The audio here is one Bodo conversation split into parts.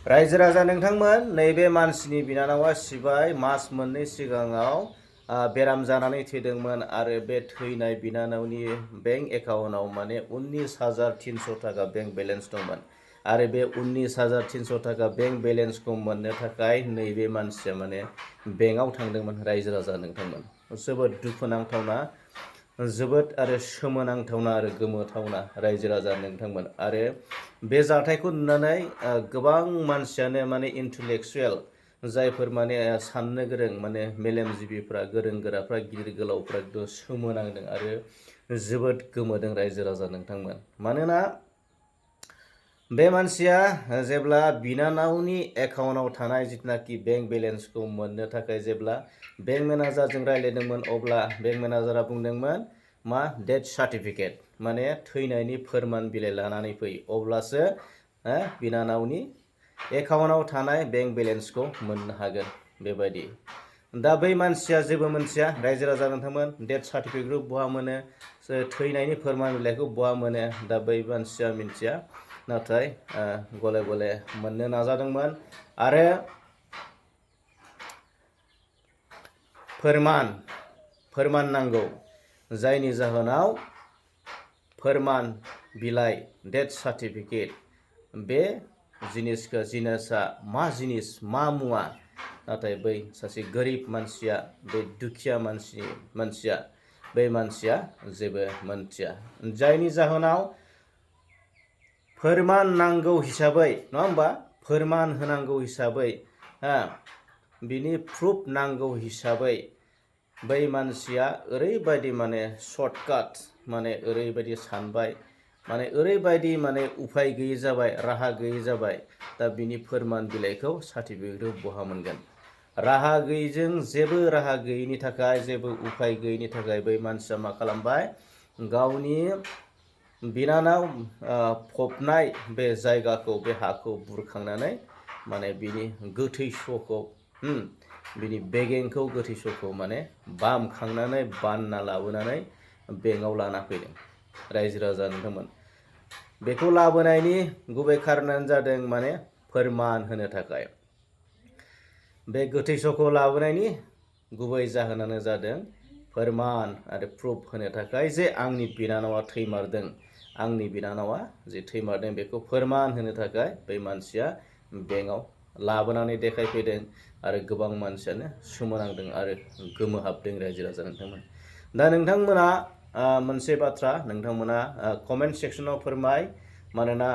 रायजो राजा नोंथांमोन नैबे मानसिनि बिनानावा सिबाय मास मोननै सिगाङाव बेराम जानानै थैदोंमोन आरो बे थैनाय बिनानावनि बेंक एकाउन्टआव माने 19,300 थाखा बेंक बेलेन्स दंमोन आरो बे 19,300 थाखा बेंक बेलेन्सखौ मोननो थाखाय नैबे मानसिया माने बेंकआव थांदोंमोन रायजो राजा नोंथांमोन जोबोद दुखुनांथावना जोबोद आरो सोमोनांथावना आरो गोमोथावना रायजो राजा नोंथांमोन आरो बे जाथायखौ नुनानै गोबां मानसियानो माने इन्टेलेक्चुएल जायफोर माने साननो गोरों माने मेलेमजिबिफ्रा गोरों गोराफ्रा गिदिर गोलावफ्रा सोमोनांदों आरो जोबोद गोमोदों रायजो राजा नोंथांमोन मानोना बे मानसिया जेब्ला बिनानावनि एकाउन्टआव थानाय जितनाखि बेंक बेलेन्सखौ मोननो थाखाय जेब्ला बेंक मेनेजारजों रायज्लायदोंमोन अब्ला बेंक मेनेजारा बुंदोंमोन मा डेथ सार्टिफिकेट माने थैनायनि फोरमान बिलाइ लानानै फै अब्लासो बिनानावनि एकाउन्टआव थानाय बेंक बेलेन्सखौ मोननो हागोन बेबायदि दा बै मानसिया जेबो मोनथिया रायजो राजा नोंथांमोन डेथ सार्टिफिकेटखौ बहा मोनो थैनायनि फोरमान बिलाइखौ बहा मोनो दा बै मानसिया मिथिया नाथाय गले गले मोननो नाजादोंमोन आरो फोरमान नांगौ जायनि जाहोनाव फोरमान बिलाइ डेथ सार्टिफिकेट बे जिनिसा मा जिनिस मा मुवा नाथाय बै सासे गोरिब मानसिया बे दुखिया मानसिया बै मानसिया जेबो मोनथिया जायनि जाहोनाव फोरमान नांगौ हिसाबै नङा होमबा फोरमान होनांगौ हिसाबै बिनि प्रुफ नांगौ हिसाबै बै मानसिया ओरैबायदि माने सर्टकाट माने ओरैबायदि सानबाय माने ओरैबायदि माने उफाय गैयै जाबाय राहा गैयै जाबाय दा बिनि फोरमान बिलाइखौ सार्टिफिकेटखौ बहा मोनगोन राहा गैयैजों जेबो राहा गैयैनि थाखाय जेबो उफाय गैयैनि थाखाय बै मानसिया मा खालामबाय गावनि बिनानाव फबनाय बे जायगाखौ बे हाखौ बुरखांनानै माने बिनि गोथै सहखौ बिनि बेगेंखौ गोथै सहखौ माने बामखांनानै बानना लाबोनानै बेंकआव लाना फैदों रायजो राजा नोंथांमोन बेखौ लाबोनायनि गुबै खारनानो जादों माने फोरमान होनो थाखाय बे गोथै सहखौ लाबोनायनि गुबै जाहोनानो जादों फोरमान आरो प्रुफ होनो थाखाय जे आंनि बिनानावा थैमारदों आंनि बिनानावा जे थैमारदों बेखौ फोरमान होनो थाखाय बै मानसिया बेंकआव लाबोनानै देखायफैदों आरो गोबां मानसियानो सोमोनांदों आरो गोमोहाबदों रायजो राजा नोंथांमोन दा नोंथांमोना मोनसे बाथ्रा नोंथांमोना कमेन्ट सेक्सनाव फोरमाय मानोना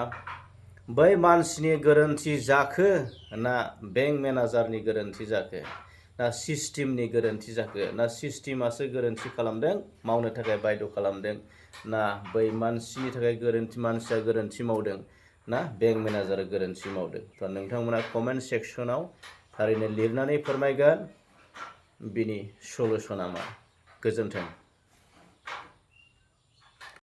बै मानसिनि गोरोन्थि जाखो ना बेंक मेनेजारनि गोरोन्थि जाखो ना सिस्टेमनि गोरोन्थि जाखो ना सिस्टेमासो गोरोन्थि खालामदों मावनो थाखाय बायद' खालामदों ना बै मानसिनि थाखाय मानसिया गोरोन्थि मावदों ना बेंक मेनेजारा गोरोन्थि मावदों थ' नोंथांमोना कमेन्ट सेक्सनाव थारैनो लिरनानै फोरमायगोन बिनि सलुसना मा गोजोन्थों।